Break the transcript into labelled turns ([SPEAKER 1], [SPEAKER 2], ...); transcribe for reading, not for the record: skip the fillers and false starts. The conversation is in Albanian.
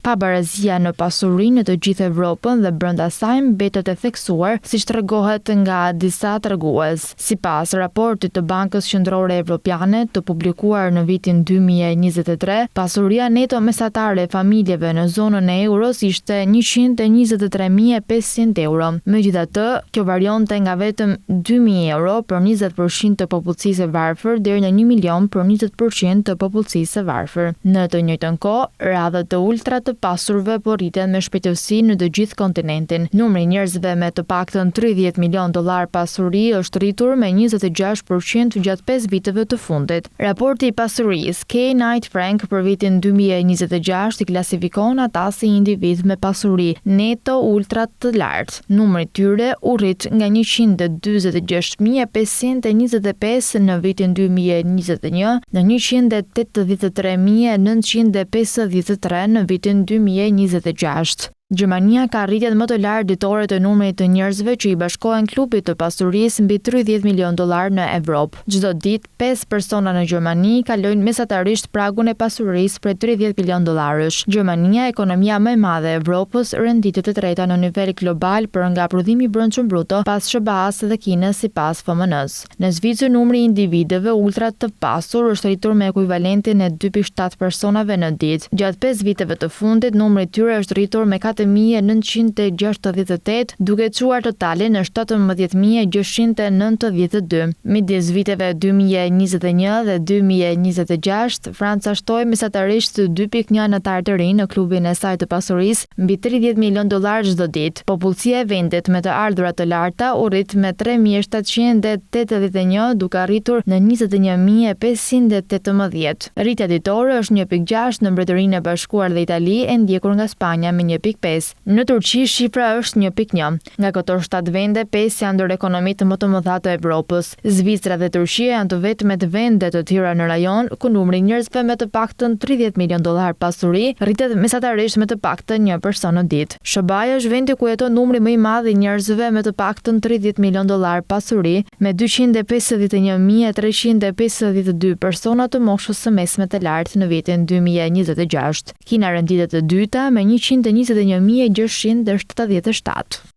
[SPEAKER 1] Pabarazia në pasuri në të gjithë Evropën dhe brenda saj mbetet e theksuar, siç tregohet nga disa tregues. Sipas raportit të Bankës Qendrore Evropiane të publikuar në vitin 2023, pasuria neto mesatare e familjeve në zonën e euros ishte 123.500 euro. Megjithatë, kjo varionte nga vetëm 2.000 euro për 20% të popullsisë së varfër deri në 1 milion për 20% të popullsisë së varfër. Në të njëjtën kohë, Radhët e ultra të pasurve po rriten me shpejtësi në të gjithë kontinentin. Numri i njerëzve me të paktën 30 milionë dollarë pasuri është rritur me 26 për qind gjatë pesë viteve të fundit. Raporti i pasurisë K Knight Frank për vitin 2026 i klasifikon ata si individë me pasuri neto ultra të lartë. Numri i tyre u rrit nga 146.525 në vitin 2021 në 183.953 në vitin 2026. Gjermania ka rritjen më të lartë ditore të numrit të njerëzve që i bashkohen klubit të pasurisë mbi 30 milion dollar në Evropë. Çdo ditë, pesë persona në Gjermani kalojnë mesatarisht pragun e pasurisë prej 30 milion dollarësh. Gjermania, ekonomia më e madhe e Evropës, renditet e treta në nivel global për nga prodhimi i brendshëm bruto pas SHBA-së dhe Kinës sipas FMN-së. Në Zvicër numri i individëve ultra të pasur është rritur me ekuivalentin e 2.7 personave në ditë. Gjatë 5 viteve të fundit, numri i tyre është rritur me 4968, duke çuar totalin në 17692. Midis viteve 2021 dhe 2026, Franca shtoi mesatarisht 2.1 anëtarë të rinj në klubin e saj të pasurisë, mbi 30 milion dollar çdo ditë. Popullsia e vendit me të ardhura të larta u rrit me 3781, duke arritur në 21518. Rritja ditore është 1.6 në Mbretërinë e Bashkuar dhe Itali, e ndjekur nga Spanja me 1.5. Në Turqi shifra është 1.1. Nga këto 7 vende, 5 janë ndër ekonomitë më të mëdha të Evropës. Zvicra dhe Turqia janë të vetmet vende të tjera në rajon ku numri i njerëzve me të paktën 30 milion dollar pasuri rritet mesatarisht me të paktën një person në ditë. SHBA-ja është vendi ku jeton numri më i madh i njerëzve me të paktën 30 milion dollar pasuri, me 251.352 persona të moshës së mesme të lartë në vitin 2026. Kina renditet e dyta me 121.677.